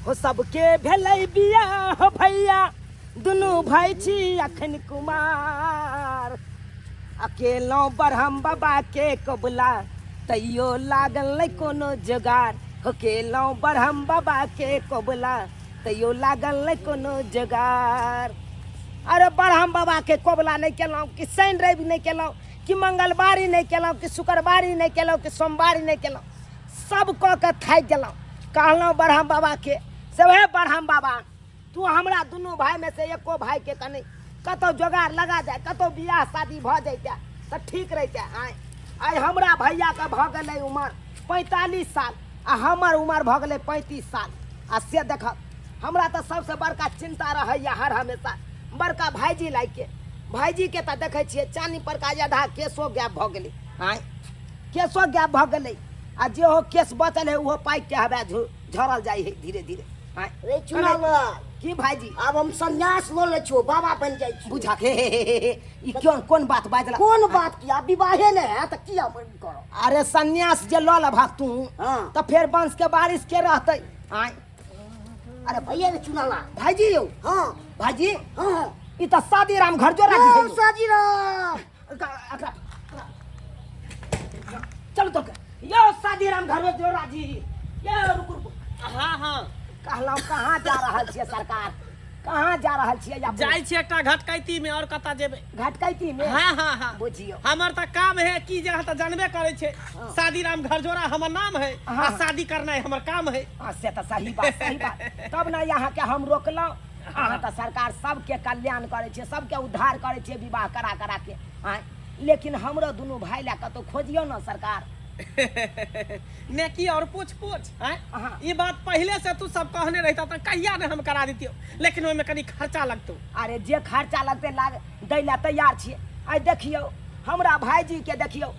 हो सबके भेलै बियाह हो भैया, दुनू भाई छी अखन कुमार। अकेलो ब्रह्म बाबा के कबुला, तैयो लागल नहि कोनो जोगार। हो केलहुँ ब्रह्म बाबा के कबुला, तैयो लागल नहि कोनो जोगार। अरे ब्रह्म बाबा के कबुला नहि केलहुँ कि शनि रवि नहि केलहुँ कि मंगलवारी नहि केलहुँ कि शुक्रवारी नहि केलहुँ कि सोमवारी नहि केलहुँ, सब कऽ के थाकि गेलहुँ। कहलहुँ ब्रह्म बाबाके से हे ब्रह्म बाबा, तू हमरा दुनू भाइमे से एको भाइके कनि कतहु जोगाड़ लगा जाए, कतहु बियाह शादी भऽ जैते तऽ ठीक रहिते। आँय आइ हमरा भैयाके भऽ गेलै उमर 45 साल आ हमर उमर भऽ गेलै 35 साल। आ से देखब हमरा तऽ सबसँ बड़का चिन्ता रहैए हर हमेशा बड़का भाइजी लाइके। भाइजीके तऽ देखै छियै चानी परका आधा केशो गायब भऽ गेलै। आँय केशो गायब भऽ गेलै आ जेहो केश बचल है ओहो पाकिके हवा झड़ल जाइ है धीरे धीरे। आँय रे चुनाव की भाईजी, आब हम संन्यास लऽ लै छियौ, बाबा बनि जाइ छी। बुझा हे हे हे हे हे, ई कोन कोन बात बाजला? कोन बात की, आब विवाहे नहि हैत तऽ की आब करब? अरे संन्यास जे लऽ लेबहक तू हाँ। तऽ फेर वंश के बारिश के रहतै? आँय अरे भैया रे चुनाला भाईजी यौ। हाँ। भाईजी। हाँ, हाँ। ई तऽ शादी राम घर जोड़ा हाँ, जी है। शादी राम। चलू तो यो शादी राम घर जोड़ा जी। यो रुक रुक। हाँ हाँ। कहलहुँ कहाँ जा रहल छियै सरकार, कहाँ जा रहल छियै? अपने? जाइ छियै एकटा घटकैती में, और कतऽ जेबै? घटकैती में? हाँ हाँ हाँ। बुझियौ हमर तऽ काम है की जे अहाँ तऽ जानबे करै छै, शादी राम घरजोड़ा हमर नाम है हाँ। आ शादी करनाइ हमर काम है। हाँ, से तऽ सही बात, सही बात। तब ने अहाँके हम रोकलहुँ। अहाँ तऽ सरकार सबके कल्याण करै छियै, सबके उद्धार करै छियै विवाह करा करा के। आँय लेकिन हमरो दुनू भाय लए कतहु खोजियौ ने सरकार। नेकी और पूछ पूछ। आँय हाँ। ई बात पहले से तू सब कहने रहता तऽ कहिया ने हम करा दितियौ, लेकिन ओहिमे कनी खर्चा लगतौ। अरे जे खर्चा लगतै लाग दै लए तैयार छियै। आइ देखियौ हमरा भाईजी के देखियौ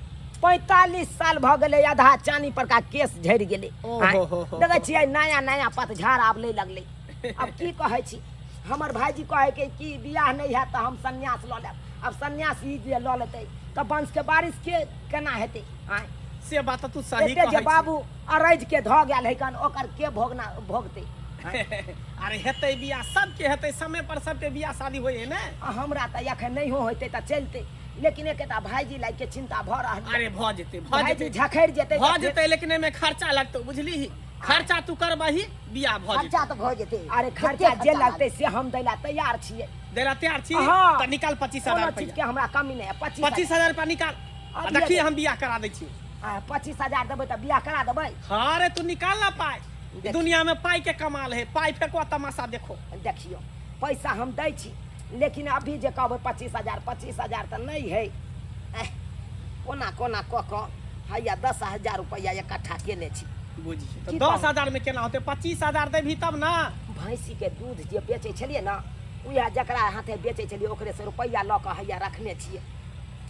45 साल भऽ गेलै, आधा चानी परका केश झड़ि गेलै। ओ आँय, हो हो हो। देखै छियै नया नया पतझड़ आब लै लगलै। आब की कहै छी, हमर भाईजी कहै के कि बियाह नहि हैत तऽ हम सन्यास लऽ लेब। आब सन्यास ई जे लऽ लेतै तऽ वंश के बारिश के केना हेतै? आँय से बात तऽ तू सही एते जे कहै छी। बाबू अरैज के धऽ गेल है कन, ओकर के भोगना भोगतै? आँय? अरे हेतै बियाह, सबके हेतै, समय पर सबके बियाह शादी होइ है ने। आ हमरा तऽ एखन नहियो होइतै तऽ चलतै, लेकिन एकेटा भाईजी लाइक के चिंता भऽ रहल यऽ। अरे भऽ जेतै, भऽ भाईजी जेतै। झखड़ि जेतै भऽ तऽ फेर- जेतै, लेकिन एहिमे खर्चा लगतौ, बुझलिही? खर्चा तू करबही, बियाह भऽ जेतै। खर्चा तऽ भऽ जेतै। अरे कते खर्चा जे खर्चा लगतै से हम दै लए तैयार छियै। दै लए तैयार छी? हाँ। तऽ निकाल 25,000 कोनो रुपैआ। चीज के हमरा कमी नहि है। 25 25,000 रुपैआ निकाल। आ अभी देखी अभी। हम बियाह करा दै छी। आ, 25,000 देबै तऽ बियाह करा देबै? हाँ रे, तू निकाल ना पाई। देखियौ। दुनिया में पाई के कमाल है, पाई फेंको तमाशा देखो। देखियौ पैसा हम दै छी, लेकिन अभी जे कहबै 25,000, 25,000 तऽ नहि है। एह, कोना कोना कऽ कऽ हैया 10,000 रुपैआ इकट्ठा केने छी। बुझिए तऽ की दस कहू? हजार में केना होतै? 25,000 देबही तब ना। भैंसीके दूध जे बेचै छलियै ने, उएह जकरा हाथे बेचै छलियै ओकरेसँ रुपैआ लऽ कऽ हैया रखने छियै।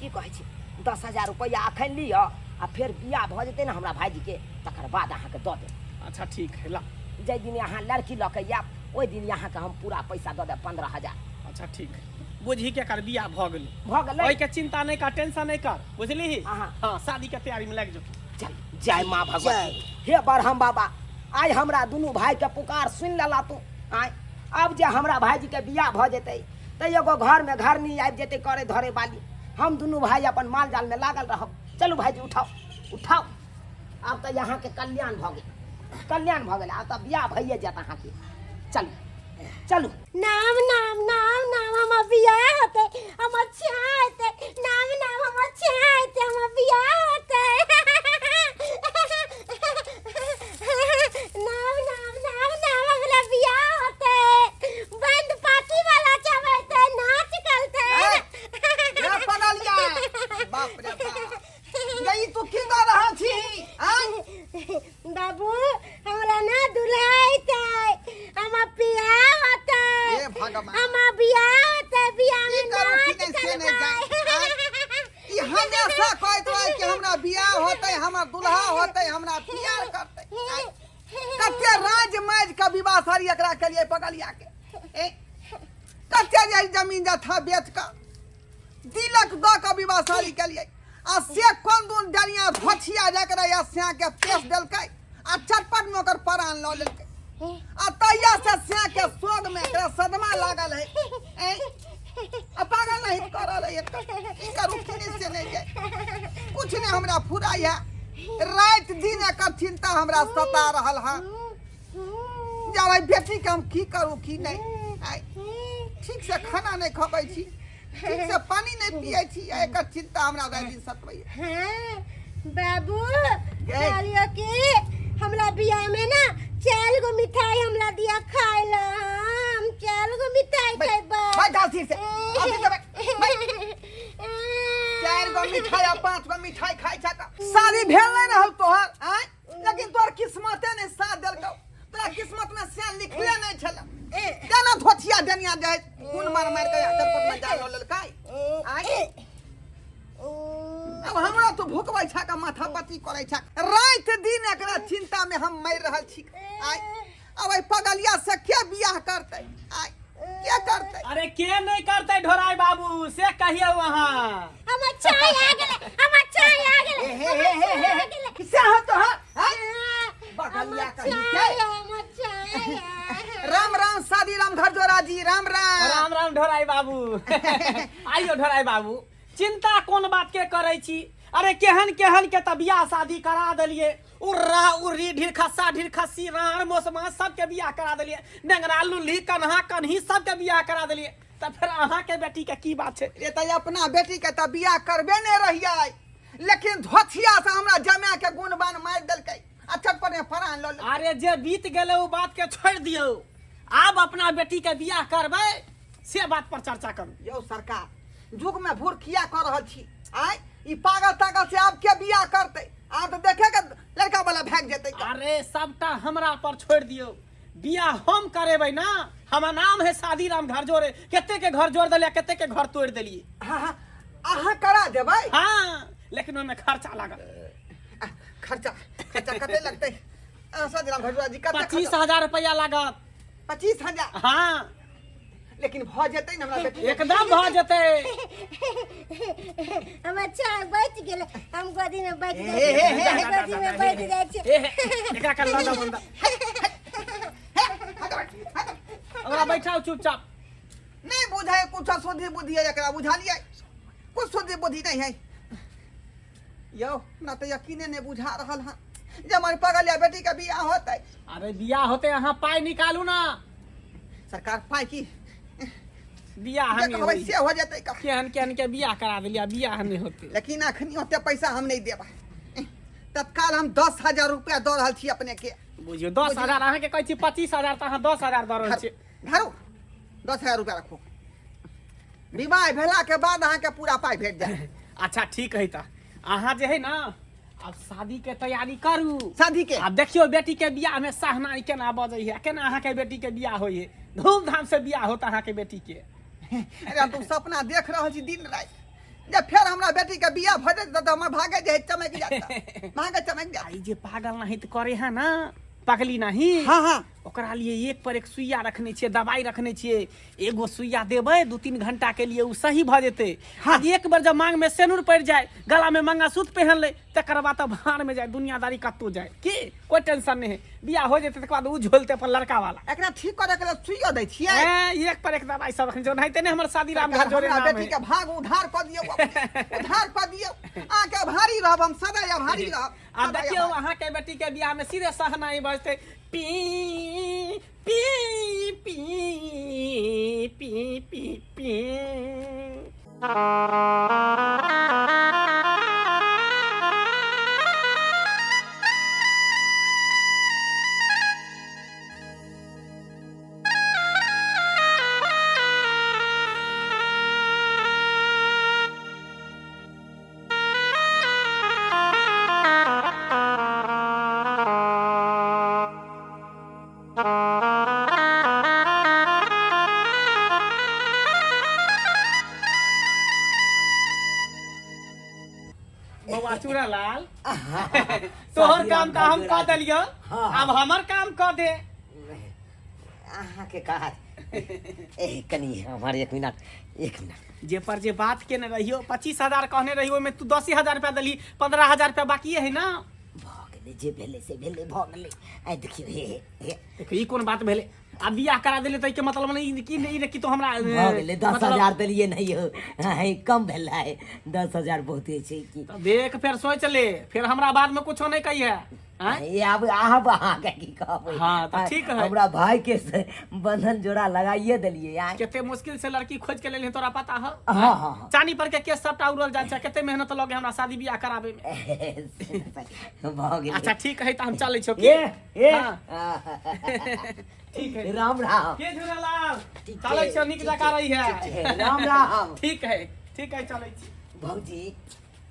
की कहै छी, 10,000 रुपैआ एखन लिअ आ फेर बियाह भऽ जेतै ने हमरा भाइजीके तकर बाद अहाँके दऽ देब। अच्छा ठीक है, ला। जाहि दिन अहाँ लड़की लऽ कऽ आयब ओहि दिन अहाँके हम पूरा पैसा दऽ देब, 15,000। अच्छा ठीक है, बुझही के एकर बियाह भऽ गेलै। भऽ गेलै। ओहिके चिंता नहि कर, टेंशन नहि कर, बुझलिही? हाँ। हाँ, शादी के तैयारी में लागि जो। चल, जय माँ भगवती। हे बरहम बाबा, आइ हमरा दुनू भाइके पुकार सुनि लेला तू। आइ आब जे हमरा भाइजीके बियाह भऽ जेतै तऽ एगो घरमे घरनी आबि जेतै करे धरे वाली, हम दुनू भाइ अपन माल जालमे लागल रहब। चलू भाइजी, उठाउ उठाउ, आब तऽ अहाँके कल्याण भऽ गेल, कल्याण भऽ गेल। आब तऽ बियाह भइए जायत अहाँके। चलू चलू। नाम नाम नाम नाम हमर बियाह होतै, हमर छेहा हेतै। नाम नाम हमर छेहा हेतै, हमर बियाह होतै। नाम नाम नाम नाम हमरा बियाह होतै, बंद पार्टी वाला चबैतै, नाच करतै। रे पगलिया, बाप रे बाप, ये ई तू की दऽ रहल छी? आँय? बाबू हमरा ना दूल्हा अइतै, हमर बियाह होतै। हे भगवान। हमर बियाह होतै, बियाह की में करू की नाच नहि से नहि करबै। जानि। आँय? ई हमेशा कहैत रहै कि हमरा बियाह होतै, हमर दूल्हा होतै, हमरा प्यार करतै। आँय? कते राज माजि कऽ विवाह सारी एकरा केलियै पगलिया के। ए? कते जे जमीन जथा बेच कऽ तिलक दऽ कऽ विवाह शादी केलियै, आ से कोन दून डरिया धोछिया जकरा या स्या के पेश देलकै आ चटपट में ओकर प्राण लऽ लेलकै। आ तैयो एकरा सोग में एकरा सदमा लागल है। ऐ, आ पागल नहीं कर रहल है एकर। की करू की से नहीं जाए, कुछ नहीं हमरा फुराई है। राति दिन एकर चिंता हमरा सता रहल है। जाबै बेटी के हम की करू की नहीं। आइ ठीक से खाना नहीं खबै छी, ठीक से पानी नहीं पियै छी, आ एकर चिंता हमरा राति दिन सतबैया। हाँ, बाबू कहलियो कि हमरा बियाह में ना 4 गो मिठाई हमरा दिया खाए ला, हम 4 गो मिठाई खेबै। बैठ आशीष से, आशीष से बैठ, बैठ। 4 गो मिठाई आ 5 गो मिठाई खाइ छ त शादी भेल नहीं रहल तोहर, आँय? लेकिन तोहर किस्मते नहीं साथ देलकौ, तोरा किस्मत में से लिखले नहीं छल। केना धोथिया डनिया जाय गुण मार मार के चरपट में जाल लेलकै। आँय? अब हमरा तो भुकबै छ का माथा पति करै छ, राति दिन एकरा चिंता में हम मरि रहल छी। आय अब एहि पगलिया से के बियाह करतै? आय के करतै? अरे के नहीं करतै ढोराई बाबू से कहियौ अहाँ। हमर चाय आ गेलै, हमर चाय आ गेलै, हे, हे, हे, हे, हे, हे, से हो तो हाँ, आय? बगलिया हमर कहीं चाय, के? हमर चाय। राम राम शादी राम घर जोरा जी, राम राम। राम राम ढोराई बाबू। आइयो ढोराई बाबू, चिंता कोन बात के करै छी? अरे केहन केहन के त बियाह शादी करा देलिए, उर्रा उर्री ढीर खस्सा ढीर खस्सी राण मोसमा सबके बियाह करा देलिए, नेंगरा लुल्ही कन्हा कन्ही सबके बियाह करा देलिए, त फेर अहाँ के बेटी के की बात छै? रे त अपना बेटी के त बियाह करबे ने रहियै, लेकिन धोथिया से हमरा जमा के गुणबान मारि देलकै आ चटपट में फरान ल लेलकै। अरे जे बीत गेलै ओ बात के छोड़ि दियौ, आब अपना बेटी के बियाह करबै से बात पर चर्चा करू। यौ सरकार, युग में भूर किया कर रहल छी? आय ई पागल तागल से आब के बियाह करतै? आब तऽ देखे के लड़का वाला भागि जेतै। अरे सबटा हमरा पर छोड़ि दियौ, बियाह हम करेबै ना, हमर नाम है शादी राम घर जोड़े, कते के घर जोड़ देलियै कते के घर तोड़ि देलियै। हाँ, हाँ, अहाँ करा देबै? हाँ, लेकिन ओहिमे खर्चा लागत। खर्चा, खर्चा कते लगतै? शादी राम घर जी कते? 25,000 रुपया लागत। 25,000? हाँ। लेकिन भ जेतै ने हमरा बेटी? एकदम भ जेतै। हमर चाय बचि गेलै, हम गोदी में बैठ हे, हे, हे, जाइ छी, गोदी में बैठ जाइ छी। ए, एकरा कर लऽ जाउ अंदर। ओकरा बैठाउ चुपचाप। नहीं बुझाय कुछ सुधि बुद्धि है एकरा, बुझलियै? कुछ सुधि बुद्धि नहीं है यौ, हमरा तऽ यकीने नहीं बुझा रहल हँ जे हमर पगलिया बेटी के बियाह होतै। अरे बियाह होतै, अहाँ पाइ निकालू ना। सरकार पाइ की बियाह जे नहीं कहबै होई। से हो जेतै का? केहन केहन के बियाह करा देलियै, बियाह नहीं होतै। लेकिन अखनी ओते पैसा हम नहीं देबै, तत्काल हम 10,000 रुपया दऽ रहल छी अपने के। बुझियौ 10,000 अहाँके कहै छी 25,000 तऽ अहाँ 10,000 दऽ रहल छी। धरू 10,000 रुपया रखू, विवाह भेला के बाद अहाँके पूरा पाइ भेट जायत। अच्छा ठीक है, तऽ अहाँ जे है ना अब शादी के तैयारी करू। शादी के? आब देखियौ बेटी के बियाह में सहनाई केना बजै है, केना अहाँके बेटी के बियाह होइ है, धूमधाम से बियाह होत अहाँके बेटी के। अरे हम तो सपना देख रहल छी दिन राति जे फेर हमरा बेटी के बियाह भऽ जेतै तऽ हमर भागे जे है चमकि जायत, भागे चमकि जायत। ई जे पागल नहीं तऽ करे है ना, पगली नहीं। हाँ, हाँ। ओकरा लिए एक पर एक सुइया रखने छियै, दवाई रखने छियै, एगो सुइया देबै 2-3 घंटा के लिए उ सही भऽ जेतै। हाँ। आ एक बेर जब मांग में सेनुर पड़ि जाय, गला में मंगलसूत्र पहन ले, तकर बाद तऽ भाड़ में जाय, दुनियादारी कतौ जाय, की कोई टेंशन नहीं है। बियाह हो जेतै तकर बाद उ झोलतै अपन लड़का वाला। एकरा ठीक करे के लिए सुइयो दै छियै? ए, एक पर एक दवाई सब रखने छियै, ओनाहिते नहि हमर शादी राम घर जोड़े हमरा नाम बेटी है। के भाग उधार कऽ दियौ, उधार कऽ दियौ, अहाँके आभारी रहब हम, सदा आभारी रहब। आब देखियौ अहाँके बेटी के बियाह में सीधे सहनाई बजतै, P P P P P P. बौआ चूड़ालाल, तोहर काम तऽ हम कऽ देलियौ, आब हमर काम कऽ दे। अहाँके काज ए कनी हमर 1 मिनट, 1 मिनट। जे पर जे बात केने रहियो 25,000 कहने रहियो, ओहिमे तू 10,000 रुपया देली, 15,000 रुपया बाकी है ना। भऽ गेलै, जे भेलै से भेलै, भऽ गेलै। आइ देखियौ, हे हे हे देखियौ ई कोन बात भेलै? आ बियाह करा देले तऽ के मतलब नहि कि ई कि तो हमरा भऽ गेलै दस मतलब- हजार देलियै नहि यौ है, कम भेलै 10,000 बहुते छै की। तऽ देख फेर सोच ले, फेर हमरा बाद में कुछो नहीं कहिए। आँय? ये आब आब अहाँके की कहबै। हाँ, तऽ ठीक है। हमरा भाई के से बंधन जोड़ा लगाइए देलियै आँय। कते मुश्किल से लड़की खोज के लेली, तोरा पता है? हाँ हाँ हाँ। चानी पर के केस सबटा उड़ल जाइ छै, कते मेहनत लगे हमरा शादी बियाह कराबे में। भऽ गेलै। अच्छा ठीक है, तऽ हम चलै छियौ की? ए ए। हाँ। ठीक है। राम राम। के झूलालाल? ठीक चलै है, छियौ, नीक ठीक जकाँ है, रही है। ठीक है, राम राम। ठीक है, ठीक है, चलै छी। भौजी,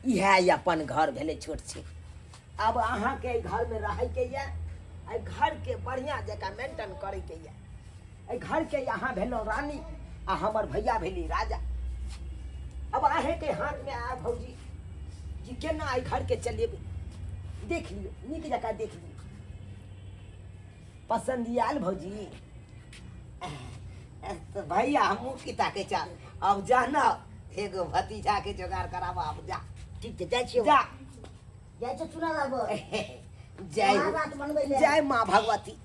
इएह ई अपन घर भेलै छोट छै। आब अहाँके एहि घरमे रहैके यऽ, एहि घरके बढ़िआँ जकाँ मेंटेन करैके यऽ। एहि घरके अहाँ भेलहुँ रानी आ हमर भैया भेली राजा। अब अहेँके हाथमे आय भौजी कि केना एहि घरके चलेबै। देख लियौ, नीक जकाँ देख लियौ। पसन्द आयल भौजी? तऽ भैया, हमहूँ की ताकै छह? अब जा ने, एगो भतीजाके जोगाड़ कराबऽ। आब जा। ठीक छै, जाइ छियै। जा। जाइ छियै चुना लाबऽ। जय हो। रात मनबै लए। जय माँ भगवती,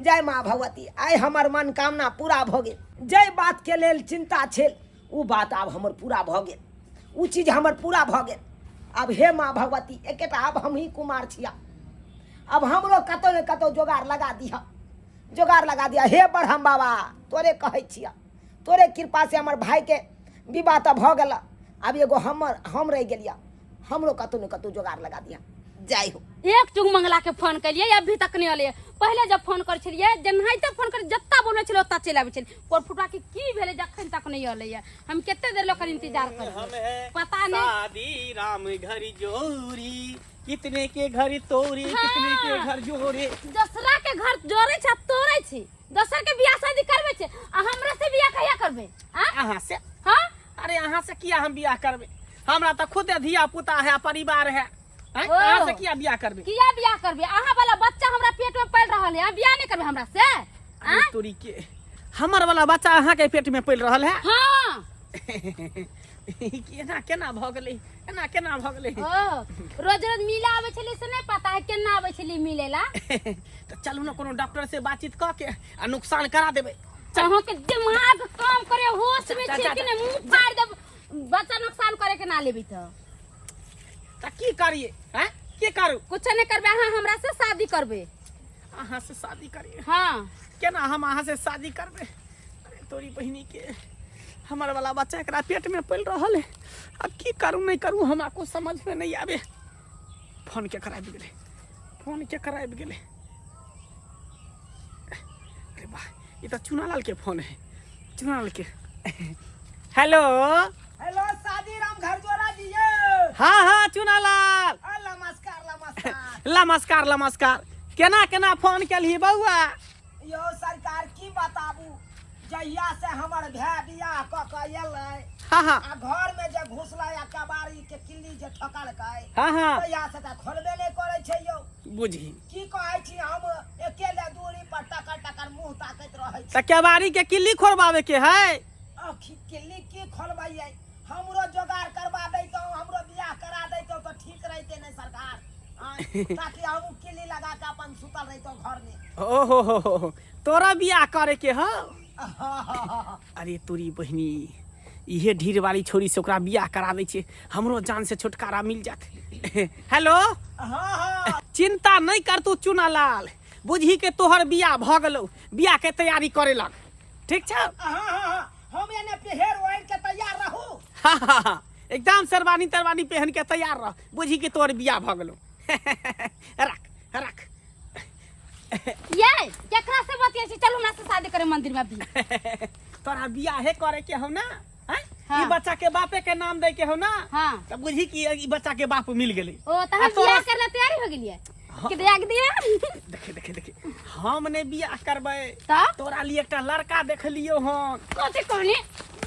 जय माँ भगवती। आइ हमर मनोकामना पूरा भऽ गेल। जाहि बातके लेल चिन्ता छल, ओ बात आब हमर पूरा भऽ गेल, ओ चीज हमर पूरा भऽ गेल। आब हे माँ भगवती, एकेटा आब हमही कुमार छिया, आब हमरो कतौ ने कतौ जोगाड़ लगा दिह, जोगाड़ लगा दिह। हे ब्रह्म बाबा, तोरे कहै छिया, तोरे कृपा से हमर भाईके विवाह तऽ भऽ गेल, आब एगो हमर हम रहि गेलिया, हमरो कतौ ने कतौ जोगाड़ लगा दिह। जय हो। एक चुग मंगला के फोन कलिए, अभी तक नहीं अलिए। पहले जब फोन कर छलिए, जेनाहिते फोन कर जत्ता बोलबै छलिए ओत्ता चलि आबै छलिए। कोर फुटवा के की भेलै, जखन तक नहीं अलै? हम कते देर लोग इंतजार हम कर है पता नहीं। शादी राम घर जोरी, कितने के घर तोरी, कितने के घर जोरे। दोसरा के घर जोड़े छै आ तोड़े छै, दोसर के बियाह शादी करबै छै आ हमरा से बियाह कहिया करबै? आ अहाँ से? हाँ। अरे अहाँ से किया हम बियाह करबै? हमरा तऽ खुदे धिया पुता है, परिवार है। आँय? ओ। अहाँ से किया बियाह करबै? किया बियाह करबै? अहाँ वाला बच्चा हमरा पेट में पल रहल है, अहाँ बियाह नहीं करबै हमरा से? अरे आँय? तोरी के, हमर वाला बच्चा अहाँ के पेट में पल रहल है? हाँ। केना केना भऽ गेलै? एना केना भऽ गेलै? ओ रोज रोज मिले आबै छलै से नहि पता है केना आबै छलै मिले ला। तऽ चलू ने, कोनो डॉक्टर से बातचीत कऽ के आ नुकसान करा देबै। अहाँ के दिमाग काम करे होश में जा, छै जा, कि जा। नहीं? मुंह फाड़ देब, बच्चा नुकसान करे के ना लेबै तऽ। तऽ की करिए? हैं, की करू? कुछ नहीं करबै, अहाँ हमरा से शादी करबै। अहाँ से शादी करिए? हाँ। केना हम अहाँ से शादी करबै? अरे तोरी बहिनी के, हमर वाला बच्चा एकरा पेट में पल रहल है। अब की करू नहीं करू, हमरा कुछ समझ में नहीं आवे। फोन के कराबि गेलै, फोन के कराबि गेलै? अरे वाह, ई तऽ चुनालाल के फोन है, चुनालाल के। हेलो। हेलो, शादी राम घर जोड़ा जी यौ। हाँ हाँ, चुनालाल। आ, नमस्कार नमस्कार। नमस्कार नमस्कार। केना केना फोन केलही बौआ? यौ सरकार, की बताबू, जहिया से हमर भाय बियाह कऽ के एलै हाँ हाँ आ घर में जे घुसलै आ कबाड़ी के किल्ली जे ठोकलकै, हाँ हाँ तहिया से तऽ खोलबे नहि करै छै यौ। बुझी। की कहै छी, हम अकेले दूरी पर टकर टकर मुंह ताकैत रहै छी। तऽ केबाड़ी के किल्ली खोलबावे के है? आखि किल्ली की खोलबैयै, हमरो जोगाड़ करवा दैतहुँ, हमरो बियाह करा दैतहुँ तऽ ठीक रहिते ने सरकार। आँय, ताकि हमहूँ किल्ली लगा के अपन सुतल रहितहुँ घर में। ओ हो हो हो, तोरा बियाह करे के हो? अरे तोरी बहिनी, इहे ढीर वाली छोरी से ओकरा बियाह करा दै छियै, हमरो जान से छुटकारा मिल जात। हेलो। हाँ हाँ। चिंता नहीं कर तू चुनालाल, बुझी के तोहर बियाह भऽ गेलौ, बियाह के तैयारी करे लग, ठीक छौ? हाँ हाँ हाँ, हम एने पेहेर ओढ़ के तैयार रहू। हाँ हाँ हाँ, एकदम शेरवानी तेरवानी पहन के तैयार रह, बुझी के तोहर बियाह भऽ गेलौ। रख रख। ये केकरा से बतियाइ छी? चलू हमरा से शादी करे मंदिर में अभी। तोरा बियाहे करे के हौ ना? हैं? हाँ। ई बच्चा के बापे के नाम दे के हौ ना? हाँ। तऽ बुझी कि ई बच्चा के बाप मिल गेलै। ओ तऽ आ हम तोरा बियाह करे ला तैयारी हो गेलियै कि दिया के दिया। देखे देखे देखे, हम ने बियाह करबै। तऽ तोरा लिए एकटा लड़का देखलियौ हन। कथी कहनी?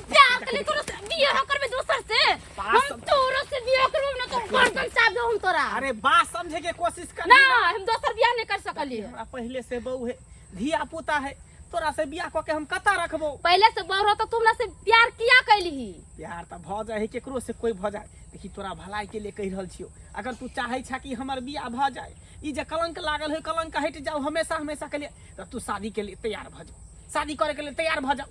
बियाह के लिए तोरा से बियाह करबे दोसर से? हम तोरा से बियाह करबे ना तो गर्दन चाप दो हम तोरा। अरे बात समझे के कोशिश कर। ना, हम दोसर बियाह नहीं कर सकलिए। हमरा पहले से बहू है, धिया पुता है, तोरा से बियाह कऽ के हम कतऽ रखबो? पहले से बहू रहो तो तुमरा से प्यार किया कैली? प्यार तऽ भऽ जाइ है, केकरो से कोई भऽ जाए। देखी, तोरा भलाई के लिए कहि रहल छियौ, अगर तू चाहै छा कि हमर बियाह भऽ जाए, ई जे कलंक लागल है, कलंक हटि जाओ हमेशा हमेशा के लिए, तऽ तू शादी के लिए तैयार भऽ जाओ। शादी करे के लेल तैयार भऽ जाउ।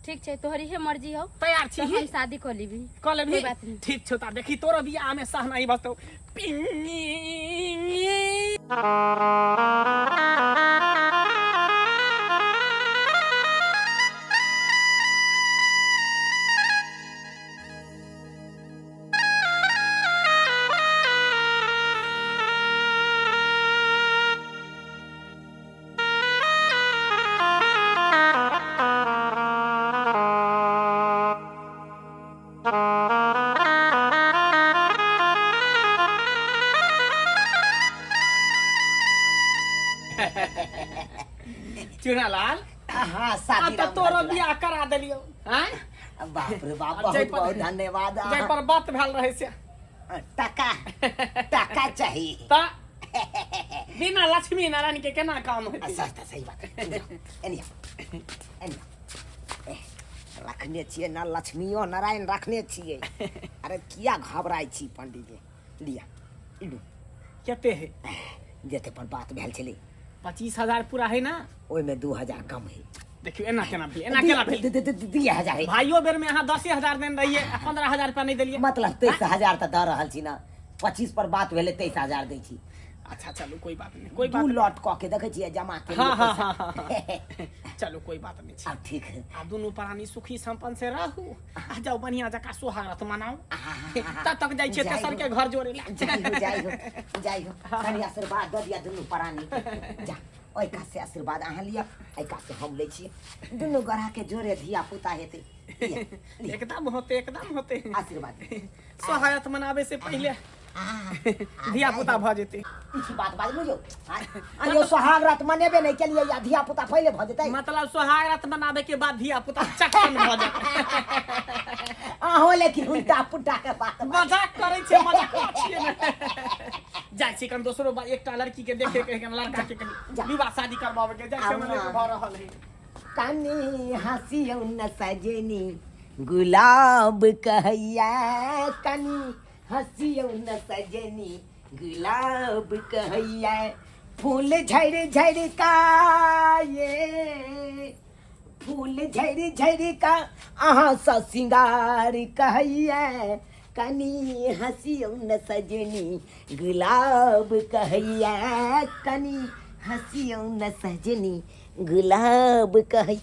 ठीक छै, तोहर इहे मर्जी हौ। तैयार छी? तऽ हम शादी कऽ लेबी। कऽ लेबही? कोई बात नहीं। ठीक छौ, ता देखी तोरो बियाह में सहनाई बजतौ। चुनालाल। हाँ। आब शादी तऽ राम तोरो राजू। बियाह करा देलियौ आँय। बाप रे बाप, आ बहुत जाहि पर- बहुत धन्यवाद। जाहि पर बात भेल रहै से। टका टका चाही। तऽ बिना लक्ष्मी नारायण के केना काम हेतै? अच्छा अच्छा, सही बात। एनी एनी, रखने छियै ना लक्ष्मीओ नारायण रखने छियै। अरे किया घबराइ छी पंडीजी? लिअ, इलू। कते है? जते पर बात भेल छलै। 25,000 पूरा है ना? ओहिमे 2,000 कम है। देखियौ, एना केना भेल? एना केना भेल? 2,000 है। भाइयो बेर में अहाँ 10,000 देने रहियै आ 15,000 रुपया नहि देलियै। मतलब 23,000 तऽ दऽ रहल छी ने। 25 पर बात भेलै, 23,000 दै छी। अच्छा चलू, कोई बात नहीं, कोई दू बात नहीं। लॉट कऽ के देखै छियै जमा के। हाँ हाँ हाँ हाँ हाँ, चलू कोई बात नहीं छै। आब ठीक है। आ दुनू प्राणी सुखी संपन्न से रहू आ जाउ बढ़िया जकाँ सोहारत मनाउ। तब तक जाइ छियै जाइ तेसर हो। के घर जोड़े ला। जाइ हो, जाइ हो, जाइ हो। कनि आशीर्वाद दऽ दिअ दुनू प्राणी के। जा, ओहि कात से आशीर्वाद अहाँ लिअ, एहि कात से हम लै छियै। दुनू गोरा के जोड़े धिया पुता हेतै। लिअ, लिअ। एकदम होते, एकदम होते। आशीर्वाद। सोहारत मनाबे से पहिले धिया पुता भऽ जेतै। ई की बात बाजलू यौ? आ यौ, सोहाग रात मनेबे नहि केलियै या धिया पुता पहिले भऽ जेतै? मतलब सोहागरात मनाबे के बाद धिया पुता चक्कन भऽ जेतै। अहों लेकिन उल्टा पुल्टा के बात। मजाक करै छै, मजाक छियै ने। जाइ छी कन दोसरो बार एकटा लड़की के देखे के, कन लड़का के कनि जा। विवाह शादी करबावे के। जाइ छी, आउ हमरा ना। भऽ रहल है। कनी हँसियौ न सजनी गुलाब कहैया, कनी हँसियौ न सजनी गुलाब कहैया, फूल झड़ झड़ का ये फूल झड़ झड़ का अहाँ सँ सिंगार कहैया, कनी हँसियौ न सजनी गुलाब कहैया, कनी हँसियौ न सजनी गुलाब कहै।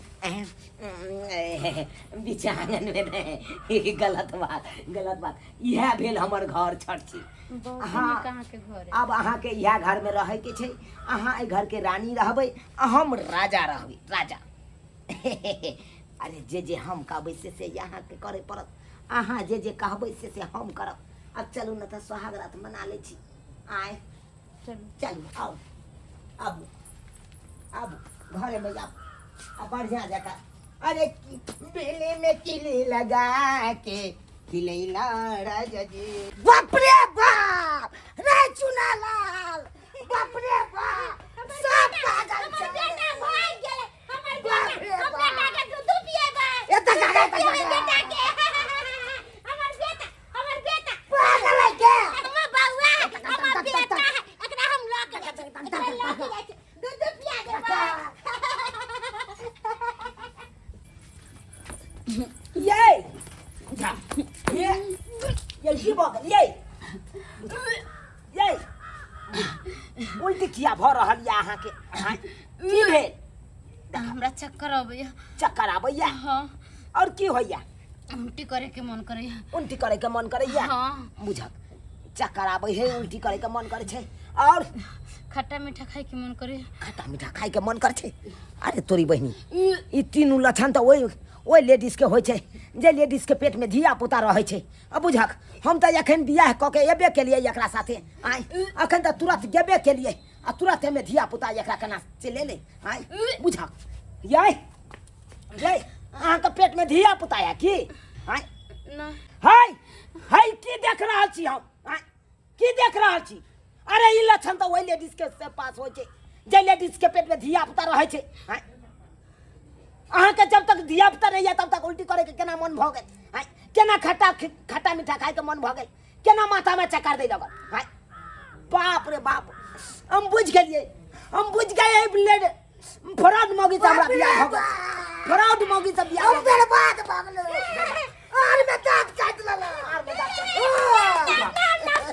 बीच आंगनमे नहि, गलत बात, गलत बात। इएह भेल हमर घर छठ छी। बहुत हाँ। नीक अहाँके घर है। आब अहाँके इएह घरमे रहैके छै। अहाँ एहि घरके रानी रहबै आ हम राजा रहबै, राजा। अरे जे जे हम कहबै से से अहाँके करय पड़त, अहाँ जे जे कहबै से से हम करब। आब चलू ने तऽ सोहाग रात मना लै छी। आय। चलू। चलू, आउ, आबू, आबू, घरेमे आबू आ बढ़िआँ जकाँ। अरे बिल्ली में किली लगा के खिलैला राजा जी। बाप रे बाप रे चुनालाल, बाप रे बाप, सब पागल हमर छै। बेटा भाग गेलै, हमर बाप बेटा। रे हम बाप। बेटा के दूध पिएबै। एतऽ दूध का- पिएबै का- बेटा के। हमर बेटा, हमर बेटा। पागल है के? हमर बउआ है, हमर बेटा है। एकरा हम लऽ के जाइ छी, एकरा लऽ के जाइ छी, दूध पिया देबै। ये ये ये की भऽ गेल? ये ये उल्टी किया भऽ रहल यऽ अहाँके? आँय? की भेल? हमरा चक्कर अबैया। चक्कर आबैया? हाँ। और की होइया? उल्टी करे के मन करैया। उल्टी करे के मन करैया? हाँ। बुझक, चक्कर आबै है, उल्टी करे के मन करे छै, और? खट्टा मीठा खाए के मन करैया। खट्टा मीठा खाय के मन करे छै? अरे तोरी बहिनी, ई तीनू लक्षण तऽ ओहि ओहि लेडीज के होइ छै जे लेडीज के पेट में धिया पुता रहै छै। आ बुझक, हम तऽ एखन बियाह कऽ के एबे केलियै एकरा साथे। आँय, एखन तऽ तुरंत गेबे केलियै आ तुरंत एहिमे धिया पुता एकरा केना चलि एलै? आँय, बुझक, यै यै, अहाँके पेट में धिया पुता यऽ की? आँय? नहीं। है है, की देख रहल छी हम? आँय, की देख रहल छी? अरे ई लक्षण तऽ ओहि लेडीज के से पास होइ छै जे लेडीज के पेट में धिया पुता रहै छै। आँय, अहाँके जब तक धिया पुता नहि यऽ तब तक उल्टी करे के केना मन भऽ गेल? आँय, केना खट्टा खट्टा मीठा खाय के मन भऽ गेल? केना माथा में चक्कर दै लगल? आँय, बाप रे बाप, हम बुझि गेलियै, हम बुझि गए। फ्रॉड मौगी से हमरा बियाह भऽ गेल, फ्रॉड मौगी से बियाह हम भऽ गेल। बर्बाद भऽ गेलहुँ, आर में दाँत काटि लेलक। आर में दाँत काटि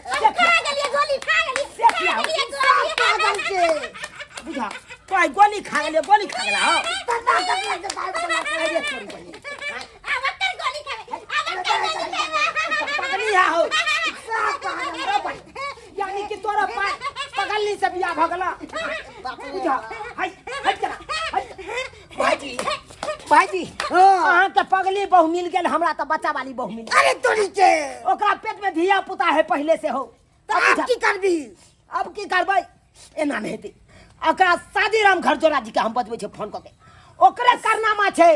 हम खा गेलियै गोली, खा गेलियै, खा गेलियै गोली। पागल छै बुझा कोई गोली खा गेलै, गोली खा गेला हो। दाँत काटलक तऽ दाँत काटलक। अरे तोरी बहिन। आब एकर गोली खेबै, आब एकर गोली खेबै। पगली है हो। सब पागल। ओ बहिन, यानी कि तोरा पगली से बियाह भऽ गेला बुझा। हाय हट चला हट। भाईजी, भाईजी, अहाँ के पगली बहु मिल गेल, हमरा तऽ बच्चा वाली बहु मिल गेल। अरे तोरी के ओकरा पेट में धिया पुता है पहले से हो। तऽ आब की करबी? अब की करबै, एना नहि हेतै। ओकरा शादी राम घर जोड़ा जी के हम बजबै छै फोन कऽ के, ओकरे कारनामा छै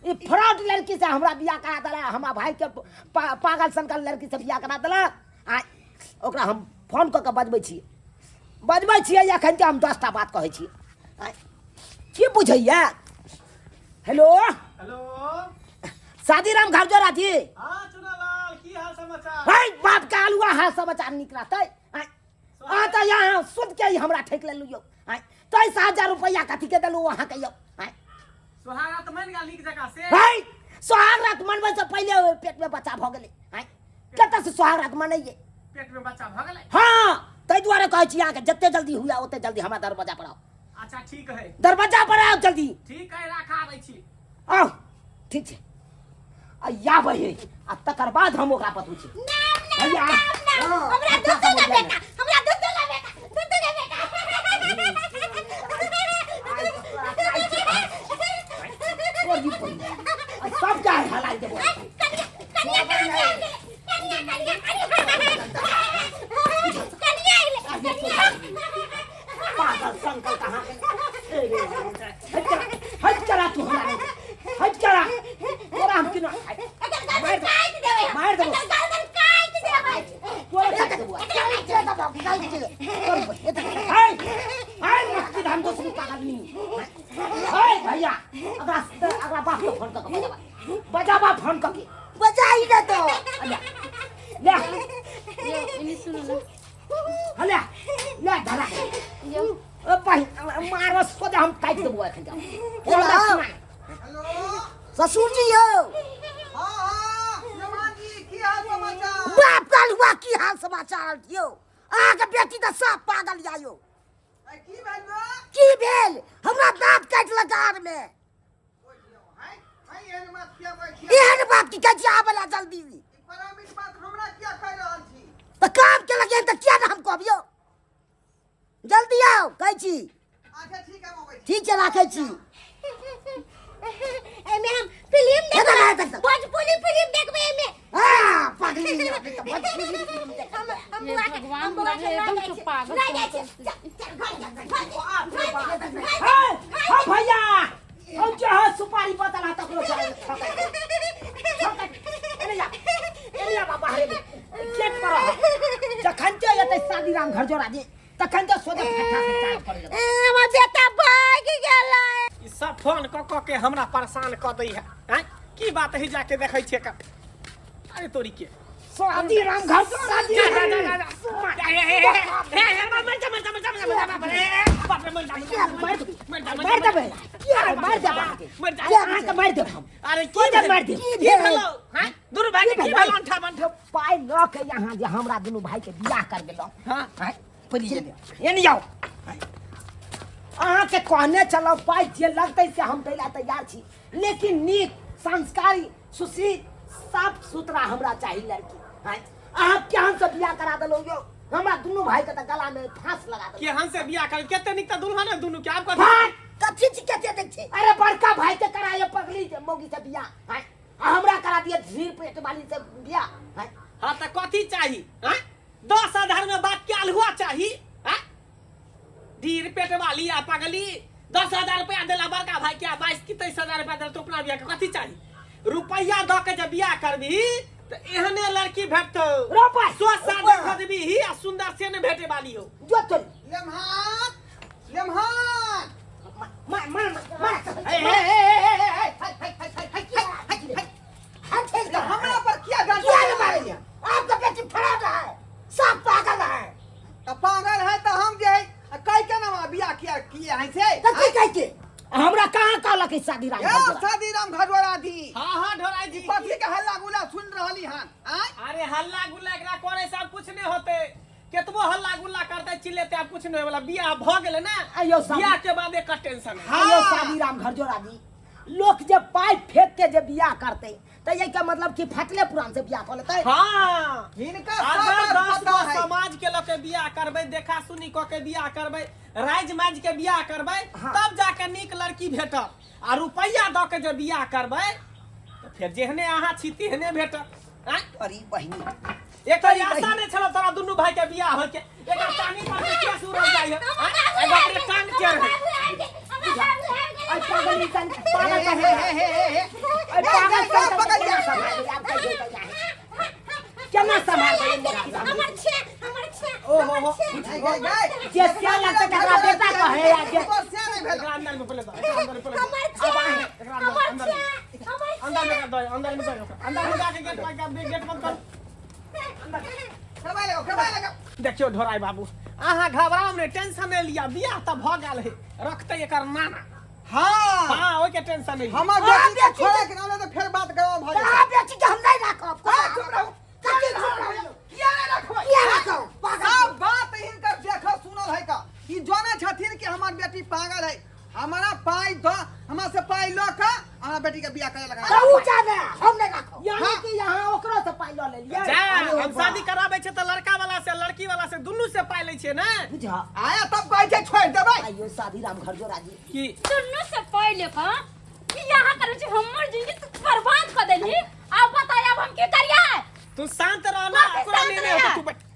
ई फ्रॉड लड़की से हमरा बियाह करा देलक, हमरा भाई के पागल सनकल लड़की से बियाह करा देलक। आ ओकरा हम फोन कऽ के बजबै छियै, बजबै छियै एखन के हम 10टा बात कहै छियै। आ की बुझैया? हेलो। हेलो। शादी राम घर जोड़ा जी। हाँ चुनालाल, की हाल समाचार? है बाप के आलुआ, हाल समाचार निक रहतै। अहाँ तऽ यहाँ सुध के ही हमरा ठकि लेलु यौ। 23,000 रुपैआ कथी के देलु अहाँ के यौ? सोहाग रात मन गेल नीक जकाँ से? है सोहाग रात मनबै से पहिले ओहि पेट में बच्चा भऽ गेलै। कतऽ से सोहाग रात मनैयै? पेट में बच्चा भऽ गेलै? हाँ, ताहि दुआरे कहै छी अहाँके जते जल्दी हुए ओते जल्दी हमरा दरवाजा पर आउ। अच्छा ठीक है। दरवाजा पर आउ जल्दी। ठीक है, राखा आबै छी। आउ, ठीक छै। आ आबै है आ तकर बाद हम ओकरा बतबै छी। नाम नाम भैया। नाम नाम। हमरा अच्छा दू दू समझ गो गेल। बेटा, हमरा दू दू गो बेटा, दू दू गो बेटा। तोर भी पहिने। आ सब के हलाइ देबो। कनिया, कनिया कहाँ चलि गेलै? कनिया, कनिया, कनिया, कनिया अइलै, कनिया। पागल संकल कहाँ गेलै? ए रे, हट चला, हट चला तू हमरा नहीं। हट चला। तोरा हम किना एकर गर्दन काटि देबै हम। मारि देबो। एकर गर्दन काटि देबै। तोरा काटि देबो। हाय हाय मस्ती धान दोसरी पागल नहीं। हाय भैया, अगला अगला बाप के फोन करके बजाबा, बजाबा फोन करके। बजाई ना तो। ले ले। यौ एनी सुनू ने। ले ले धरा। यौ। ओ भाई मारो सोजा, हम काटि देबो एखन जाओ। हेलो। हेलो। ससुर जी यौ। हाँ हाँ श्रीमान जी, की हाल समाचार? बाप काल हुआ, की हाल समाचार यौ? अहाँके बेटी तऽ सब पागल या यौ। ए, की भेल बा? की भेल? हमरा दाँत काटलक आर में। हाय हाय, एहन बात किया कहै छियै? एहन बात की कहै छी, आबै ला जल्दी। ई परामित बात हमरा किया कहि रहल छी? तऽ काम केलक एहन तऽ किया ने हम कहब यौ? जल्दी आउ कहै छी। अच्छा ठीक है, हम अबै छी। ठीक छै, राखै छी। एमे हम फिल्म देखबै, भोजपुरी फिल्म देखबै एमे। हाँ पगली, अभी तो भोजपुरी फिल्म देखबै। हम हे बुआ के, भगवान, हम बुआ के हमरा लऽ एकदम जाइ से छी, पागल लऽ जाइ छी। कर चल, चल, घर जा, घर जा, घर जा, घर जा। हाय हाँ भैया, हम जो है सुपारी बतला तकरो चल एने जा, एने जा बाबा हरे गेट पर रह। जखन के एतै शादी राम घर जोड़ा जी तखन के सोझे फट्टा से चार्ज करे ए, हमर बेटा भागि गेलै। ई सब फोन कऽ कऽ के हमरा परेशान कऽ दै है। आँय, की बात है, जाके देखै छियै का। अरे तोरी के शादी राम घर जोड़ा जी। जा जा जा जा जा। ए, ए, ए, ए, ए, ए, मर जा, मर जा, मर जा, मर जा, मर जा, ए, ए, बाप रे, मर जा, मर जा, मार देबै, मर जा, मार देबै, मार देबै अहाँके। मर जा। अहाँके मारि देब हम। अरे की सोझे भेल? मारि देब। की भेलौ? हाँ? दुनू भाई के की भेलौ? अंठा बंठा। पाइ लऽ के यहाँ जे हमरा दुनू भाई के बियाह कर गेलहुँ। हाँ। आँय, पहिले एने जाउ। अहाँके कहने चलब, पाइ जे लगतै से हम दै लए तैयार छी, लेकिन नीक संस्कारी सुशील साफ सुथरा हमरा चाही लड़की। आँय, अहाँ केहन से बियाह करा देलहुँ यौ? हमरा दुनू भाई के तऽ गला में फांस लगा देलहुँ। केहन से बियाह कर, कते नीक तऽ दुल्हन है दुनू के, आब कथी? भाग! कथी छी कते दै छै? अरे बड़का भाई के कराए पगली जे मौगी से बियाह, आँय, आ हमरा करा दिए धीर पेट वाली से बियाह। आँय। हाँ तऽ कथी चाही? आँय, 10,000 में बात के अलहुआ चाही? आँय, ढीर पेट वाली आ पगली। 10,000 रुपया देला बड़का भाई के आ 22 की 23,000 रुपया देला तो अपना बियाह के कथी चाही? रुपया दऽ के जे बियाह करबही तऽ एहने लड़की भेटतौ। रोपा। सौ साल खोजबीही आ सुंदर से ने भेटे वाली हो। जो तोरी। लेमहान, लेमहान। मार मार मार। ए, ए, ए, ए, ए, ए, ए, हाथ फेंक दो। हमरा पर किया डंडा किया चलाबै मारेंगे? आपका बेटी फरार है, सब पागल है। तऽ पागल है तऽ हम जे है, आ कहि के ना बियाह किया किए है से? तो की कहै के? ए शादी राम घरवाला दी। हाँ हाँ ढोराई जी। कथी के हल्ला गुल्ला सुन रहली हन? आय अरे हल्ला गुल्ला एकरा करे सब कुछ नहीं होते, केतबो हल्ला गुल्ला करते चिल्लेते अब कुछ नहीं होय वाला। बियाह भ गेलै ना, आइयो साहब। बियाह के बाद एक टेंशन है। हाँ। आइयो शादी राम घर जोड़ा दी, लोग जे पाइप फेंक के जे बियाह करते त यही का मतलब कि फटले पुरान से बियाह क लेतै। हाँ। हिनका सब अगर बात 10 पता गो है। समाज के लोग के बियाह करबै, देखा सुनी क के बियाह करबै, राज माज के बियाह करबै, हाँ। तब जाके नीक लड़की भेटत। आ रुपैया दऽ के जे बियाह करबै तऽ फेर जेहने अहाँ छी तेहने भेटत। आँय? अरे बहिनी, एक तऽ आशा नहि छल तोरा दुनू भाई के बियाह होय के, एकर टांगी पर के केस उड़ल जाइ है। आँय? एगो अपने टांग के रहै। अरे पागल इंसान, पागल हे, हे, हे, हे, हे, हे। अरे पागल ए, ए, पकड़ केना जा। सम्हारबै आब कहियो कहिया केना सम्हारबै हमर छे, हमर छे। ओ हो हो। गई, गई, गई। जे सियान लगतै तकरा बेटा कहै आ जे तोर से नहि भेल। एकरा अंदर में पहिले दऽ, एकरा अंदर में पहिले दऽ। हमर छे, एकरा अंदर, हमर अंदर छे, में। हमर अंदर में कर दो, अंदर में दो, अंदर में जाके गेट बंद गेट बंद कर। खेबै लगाओ, खेबै लगाओ। देखियो ढोराई बाबू, अहाँ घबराउ नहि, टेंशन नहि लिअ, बियाह तऽ भऽ गेल है, रखतै एकर नाना। हाँ। हाँ, ओहिके टेंशन नहि लिअ। हमर बेटी के छोड़े के नाम ले तऽ फेर बात गरम भऽ कहाँ जेतै। बेटी के हम नहि राखब। हाँ, चुप रहू। कथी चुप रहू? किया नहि रखबै? किया राखब? पागल। सब बात हिनकर देखल सुनल है का। ई जानै छथिन कि हमर बेटी पागल है। हमारा पाई दो, हमरा से पाई ल के हमरा बेटी के बियाह करे लगा। तऽ उ जाने, हम नहि राखब। यानी हाँ। कि यहाँ ओकरो से पाई लऽ लेलियै। जा, अरे हम बाप। शादी कराबै छियै तऽ लड़का वाला से लड़की वाला से दुनू से पाइ लै छियै ने। बुझा। आया तब कहै छै छोड़ि देबै। आइयो शादी राम घर जोड़ा जी। की दुनू से पहिले का कि यहाँ करै छी, हमर जिंदगी तू बर्बाद कर देली। अब बताय अब हम की करियै? तू शांत रह ना, कथी ओकरा शांत नहि नहि होतौ, रहियै? तू बैठ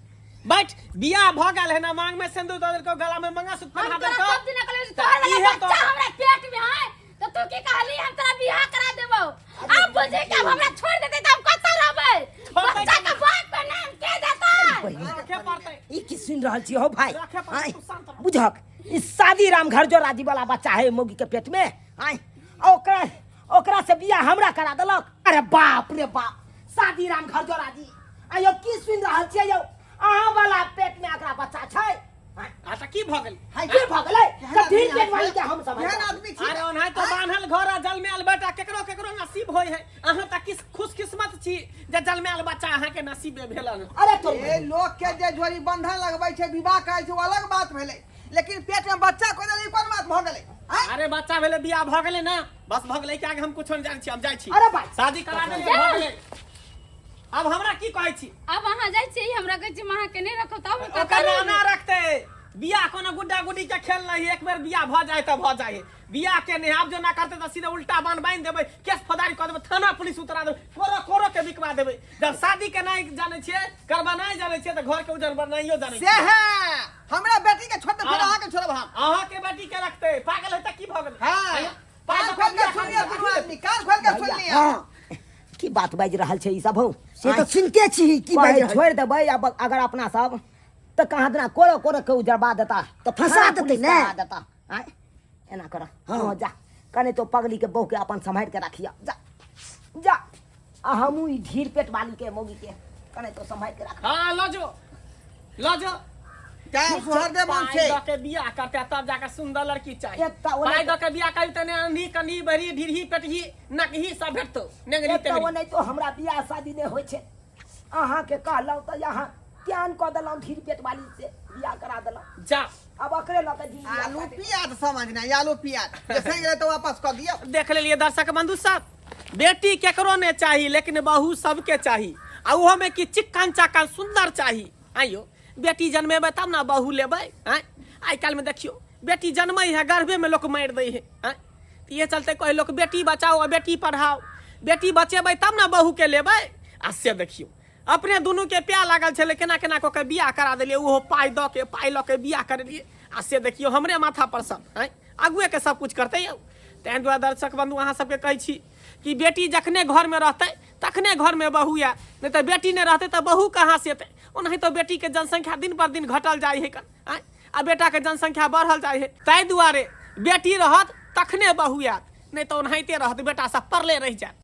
बैठ। बियाह भऽ गेल है ना, मांग में सिंदूर दऽ देलकौ, गला में मंगलसूत्र हम पहिरा तोरा देलकौ। सब दिन कहलियै तऽ तोहर वाला इहे बच्चा तो हमरा पेट में है, तो तू की कहली हम तोरा बियाह करा देबौ। अब बुझे कि अब हमरा छोड़ देतै तऽ हम कतऽ रहबै? छोड़तै बच्चा के बाप के नाम के देतै? रखे पड़तै। ई की सुनि रहल छी हो भाई? रखे पड़तै, आँय, तू शांत रह। बुझक ई शादी राम घर जो राजी वाला बच्चा है मौगी के पेट में। आँय, आ ओकरा ओकरा से बियाह हमरा करा देलक। अरे बाप रे बाप, शादी राम घर जो राजी। आयो की सुनि रहल छियै यौ? अहाँ वाला पेट में एकरा बच्चा छै। आँय, आ तऽ की भऽ गेल? हाय, की भऽ गेलै? कथी पेट वाली के हम सब केहन आदमी छी? अरे ओनाहि तो बान्हल घर आ जलमायल बेटा केकरो केकरो नसीब होय है। अहाँ तऽ किस खुशकिस्मत छी जे जलमायल बच्चा अहाँके नसीबे भेलन। अरे तो ए लोक के जे जोड़ी बंधन लगबै छै, विवाह करै छै, ओ अलग बात भेलै, लेकिन पेट में बच्चा कोई देलै, ई कोन बात भऽ गेलै? आँय? अरे बच्चा भेलै, बियाह भऽ गेलै ना, बस भऽ गेलै। के आगे हम कुछो नहि जानै छी, हम जाइ छी। अरे भाई। शादी करा देलियै, भऽ गेलै। अब हमरा की कहै छी? अब अहाँ जाइ छियै, हमरा कहै छी हम अहाँके नहि रखब, तऽ हम ओकर नाना रखतै। बियाह कोनो गुड्डा गुड्डी के खेल नहीं, एक बेर बियाह भऽ जाए तऽ भऽ जाए। बियाह के नहीं आब जो ना करते तऽ सीधे उल्टा बान बांधि देबै, केस फौजदारी कऽ देबै, थाना पुलिस उतरा देबै, कोरो कोरो के बिकवा देबै। जब शादी के नहीं जानै छियै, करबा नहीं जानै छियै, तऽ घर के उजर बनाइयो जानै से छियै। है हमरा बेटी के छोड़ दे, फिर हाँ। अहाँ के छोड़ब हम। अहाँ के बेटी के रखतै? पागल है तऽ की भऽ गेलै? हाँ। पाइ कान दऽ खोल के बियाह सुन लिअ करा दुनू आदमी, कान खोल के सुन लिअ। हाँ, की बात बाजि रहल छै ई सब हौ? से तऽ सुनिते छी की कहै बाजि रहल। छोड़ि देबै अब अगर अपना सब तऽ कहाँ दिना कोरो कोरो के उजरबा देता, तऽ फंसा थाना देतै पुलिस ने। करा देता। आँय, एना कर। हाँ। हाँ, जा कने तो पगली के बहू के अपन सम्हारि के राखिया, जा जा। आ हमहूँ ई ढीर पेट वाली के मौगी के कने तो सम्हारि के राख। हाँ, लऽ जो लऽ जो। तैं सुहर मन पाइ छै। दऽ के बियाह करते तब जाके सुंदर लड़की चाहिए। एकटा ओना- पाइ दऽ के बियाह करी तने अंधी कनी बड़ी ढीरही पेटही नकही सब भेटतौ, नेंगरी एकटा तेंगरी। ओनाहितो हमरा बियाह शादी नहि होइ छै, अहाँके कहलहुँ तऽ अहाँ ज्ञान कऽ देलहुँ, ढीर पेट वाली से बियाह करा देलहुँ। जा अब ओकरे लऽ कऽ जिंदगी आलू काटै। प्याज समझना, आलू प्याज जैसे गेलै तऽ वापस कऽ दियौ। देख लेलियै दर्शक बंधु सब, बेटी केकरो नहि चाही लेकिन बहू सबके चाही, आ ओहो में कि चिक्कन चाकन सुंदर चाही। आइयो बेटी जन्मेबै तब ने बहू लेबै। आँय, आइ काल्हिमे देखियौ बेटी जन्मै है गर्भेमे लोक मारि दै है। आँय, तऽ इहे चलते कहै लोक बेटी बचाओ आ बेटी पढ़ाओ, बेटी बचेबै तब ने बहूके लेबै। आ से देखियौ अपने दुनूके प्यार लागल छलै, केना केना कऽ के बियाह करा देलियै, ओहो पाइ दऽ के पाइ लऽ के बियाह करेलियै। आ से देखियौ हमरे माथा पर सब आँय आगुएके सब कुछ करतै यौ। ताहि दुआरे दर्शक बंधु अहाँ सबके कहै छी कि बेटी जखने घरमे रहतै तखने घरमे बहू आयत, नहि तऽ बेटी नहि रहतै तऽ बहू कहाँ से एतै। ओनाहितो बेटीके जनसंख्या दिन पर दिन घटल जाइ है आँय, आ बेटाके जनसंख्या बढ़ल जाइ है। ताहि दुआरे बेटी रहत तखने बहू आयत, नहि तऽ ओनाहिते रहत, बेटा सब परले रहि जायत।